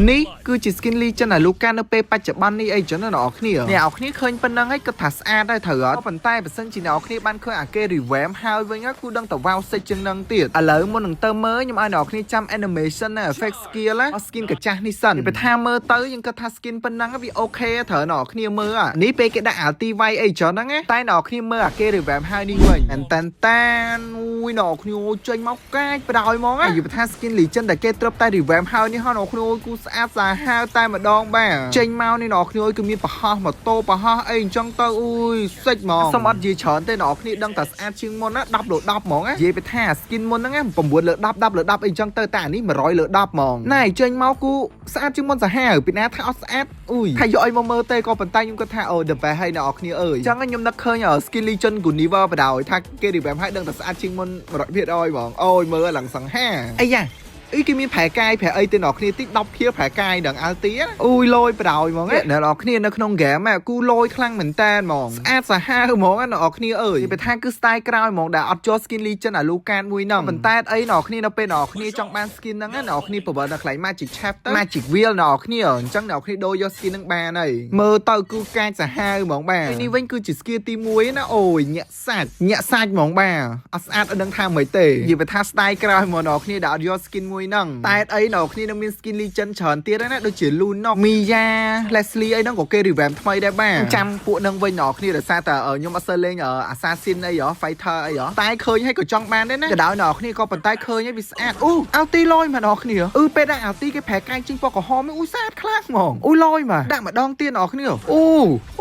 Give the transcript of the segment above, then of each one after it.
នេះគឺជា skin legend អាលូកានៅពេលបច្ចុប្បន្ននេះអីចឹងណាអ្នកនរគ្នាអ្នកនរគ្នាឃើញប៉ុណ្ណឹងហើយគិតថាស្អាតហើយត្រូវអត់ប៉ុន្តែបើសិនជាអ្នកនរគ្នាបានឃើញអាគេ revamp ហើយវិញគឺដឹងតែ wow សិចជាងនឹងទៀតឥឡូវមុននឹងទៅមើលខ្ញុំឲ្យអ្នកនរគ្នាចាំ animation ណា effect skill ណា skin កាចាស់នេះសិនពេលថាមើលទៅយើងគិតថា skin ប៉ុណ្ណឹងវា OK ត្រូវអ្នកនរគ្នាមើលនេះពេលគេដាក់ ulti វាយអីចឹងហ្នឹងណាតែអ្នកនរគ្នាមើលអាគេ revamp ហើយនេះវិញតែនតានតានអូយអ្នកនរគ្នាចេញមកកាចបដ ாய் ហ្មងណាយល់ថា skin legend ដែលគេត្រឹបតែ revamp ហើយនេះហ៎អ្នកនរគ្នាគូស្អាតសាហាវតែម្ដងបាទចេញមកនេះអ្នកនរគ្នាគឺមានប្រហោះម៉ូតូប្រហោះអីអញ្ចឹងទៅអូយសិចហ្មងសុំអត់និយាយច្រើនទេអ្នកនរគ្នាដឹងតែស្អាតជាងមុនណា10លើ10ហ្មងណានិយាយไปថា skin មុនហ្នឹងណា9លើ10 10លើ10អីអញ្ចឹងទៅតែអានេះ100លើ10ហ្មងណែចេញមកគូស្អាតជាងមុនសាហាវពីណាថាអត់ស្អាតអ៊ុយថាយកអីមកមើលទេក៏ប៉ុន្តែខ្ញុំគិតថាអូ the best ហើយអ្នកនរគ្នាអើយអញ្ចឹងខ្ញុំនឹកឃើញ skin legend Guinevere បដ ாய் ថាគេ revamp ឲ្យដឹងតែស្អាតជាងមុន100%ហ្មងអូយមើលឡើងសង្ហាអីយ៉ាអីគេមានប្រែកាយប្រែអីទៅអ្នកគ្នាតិច10ខៀប្រែកាយដល់ ulti អូយលយបដ ாய் ហ្មងអ្នកនរគ្នានៅក្នុង game គូលយខ្លាំងមែនតែនហ្មងស្អាតសាហាវហ្មងអ្នកនរគ្នាអើយគេថាគឺ style ក្រោយហ្មងដែលអត់ចូល skin legend អាលូកានមួយហ្នឹងប៉ុន្តែអីអ្នកនរគ្នានៅពេលអ្នកនរគ្នាចង់បាន skin ហ្នឹងអ្នកនរគ្នាប្រវត្តិនៅកន្លែង magic chest ទៅ magic wheel អ្នកនរគ្នាអញ្ចឹងអ្នកនរគ្នាដូរយក skin ហ្នឹងបានហើយមើលទៅគឺកាចសាហាវហ្មងបាទនេះវិញគឺជា skill ទី1ណាអូយញាក់សាច់ញាក់សាច់ហ្មងបាទអត់ស្អាតអត់ដឹងថាមិនទេនិយាយថា style ក្រោយហ្មងអ្នកនរគ្នាដែលអត់យក skin មួយហ្នឹងតែអីអ្នកនរគ្នានឹងមាន skin legend ច្រើនទៀតណាដូចជា Lunox Mia Leslie អីហ្នឹងក៏គេ revamp ថ្មីដែរបាទចាំពួកហ្នឹងវិញអ្នកនរគ្នាដោយសារតែខ្ញុំអត់សូវលេង Assassin អីហ៎ Fighter អីហ៎តែឃើញហើយក៏ចង់បានដែរណាក៏ដោយអ្នកនរគ្នាក៏ប៉ុន្តែឃើញហើយវាស្អាតអូ ulti លយមកអ្នកនរគ្នាអឺពេលដាក់ ulti គេប្រែកាយចេញពណ៌ក្រហមអូស្អាតខ្លាំងហ្មងអូលយមកដាក់ម្ដងទៀតអ្នកនរគ្នាអូ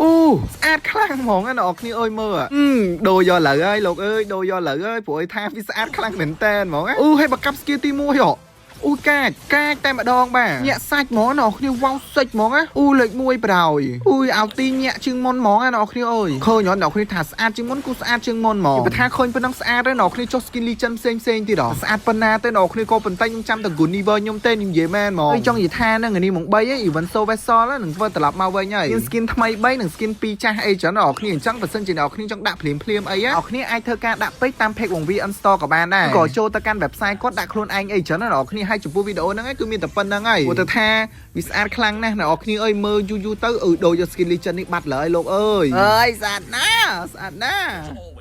អូស្អាតខ្លាំងហ្មងណាអ្នកនរគ្នាអើយមើលអឺដូរយកលើហើយលោកអើយដូរយកលើហើយព្រោះអីថាវាស្អាតខ្លាំងមែនតើហ្មងអូហើយបើកាប់ skill ទី1ហ៎ អូយកាចកាចតែម្ដងបាទញាក់សាច់ហ្មងអ្នកគ្នាវ៉ាវសិចហ្មងណាអូលេខ1ប្រោយអូយអោទីញាក់ជាងមុនហ្មងណាអ្នកគ្នាអើយឃើញអត់អ្នកគ្នាថាស្អាតជាងមុនគូស្អាតជាងមុនហ្មងបើថាឃើញប៉ុណ្ណឹងស្អាតទេអ្នកគ្នាចុះ skin legend ផ្សេងផ្សេងទៀតហ៎ស្អាតប៉ុណ្ណាទេអ្នកគ្នាក៏ប៉ុន្តែខ្ញុំចាំតែ Guinevere ខ្ញុំទេខ្ញុំនិយាយមែនហ្មងហើយចង់និយាយថាហ្នឹងនេះម៉ោង3ឯង event Soul Vessel នឹងធ្វើត្រឡប់មកវិញហើយមាន skin ថ្មី3និង skin 2ចាស់អីចឹងអ្នកគ្នាអញ្ចឹងបើសិនជាអ្នកគ្នាចង់ដាក់ភ្លាមភ្លាមអីអ្នកគ្នាអាចធ្វើការដាក់ពេជ្រតាម page វង VN Store ក៏បានដែរក៏ចូលទៅកាន់ website គាត់ដាក់ខ្លួនឯងអីចឹងណាអ្នកគ្នាហើយចំពោះវីដេអូហ្នឹងឯងគឺមានតែប៉ុណ្្នឹងហើយព្រោះទៅថាវាស្អាតខ្លាំងណាស់អ្នកនរគ្នាអើយមើលយូរយូរទៅអឺដូរយក skin legend នេះបាត់លើហើយលោកអើយអើយស្អាតណាស់ស្អាតណាស់។